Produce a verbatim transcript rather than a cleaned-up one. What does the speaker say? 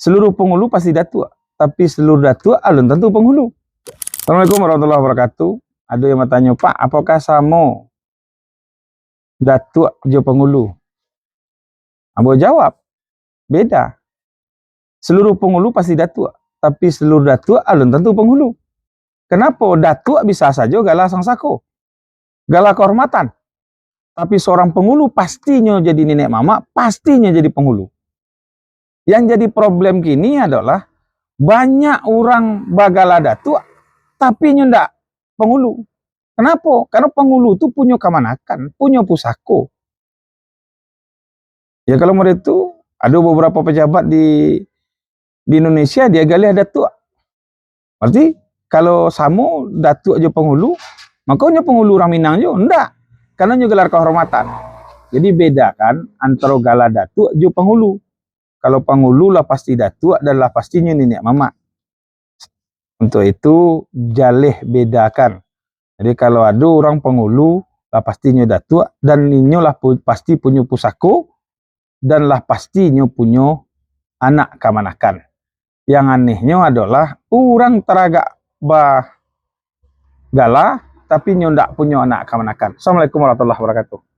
Seluruh pangulu pasti datuak, tapi seluruh datuak alun tantu pangulu. Assalamualaikum warahmatullahi wabarakatuh. Ado yang batanyo, "Pak, apokah samo datuak jo pangulu?" Ambo jawab, beda. Seluruh pangulu pasti datuak, tapi seluruh datuak alun tantu pangulu. Kenapa? Datuak bisa sajo gala sangsako, gala kehormatan. Tapi seorang pangulu pastinyo jadi niniak mamak, pastinyo jadi pangulu. Yang jadi problem kini adalah banyak urang bagala datuak, tapi nyo ndak pangulu. Kenapa? Karena pangulu tu punyo kamanakan, punyo pusako. Ya, kalau model tu, ado beberapa pejabat di, di Indonesia, dia galeh datuak. Berarti, kalau samo datuak jo pangulu, mako nyo pangulu urang Minang jo? Ndak. Karena nyo gelar kehormatan. Jadi, bedakan antara gala datuak jo pangulu. Kalau pangulu lah pasti datuak dan lah pastinyo niniak mamak. Untuk itu, jaleh bedakan. Jadi, kalau ado urang pangulu, lah pastinyo datuak, dan inyo lah pu-, pasti punyo pusako, dan lah pastinyo punyo anak kamanakan. Yang anehnyo adolah, urang taragak bagala, tapi nyo ndak punyo anak kamanakan. Assalamualaikum warahmatullahi wabarakatuh.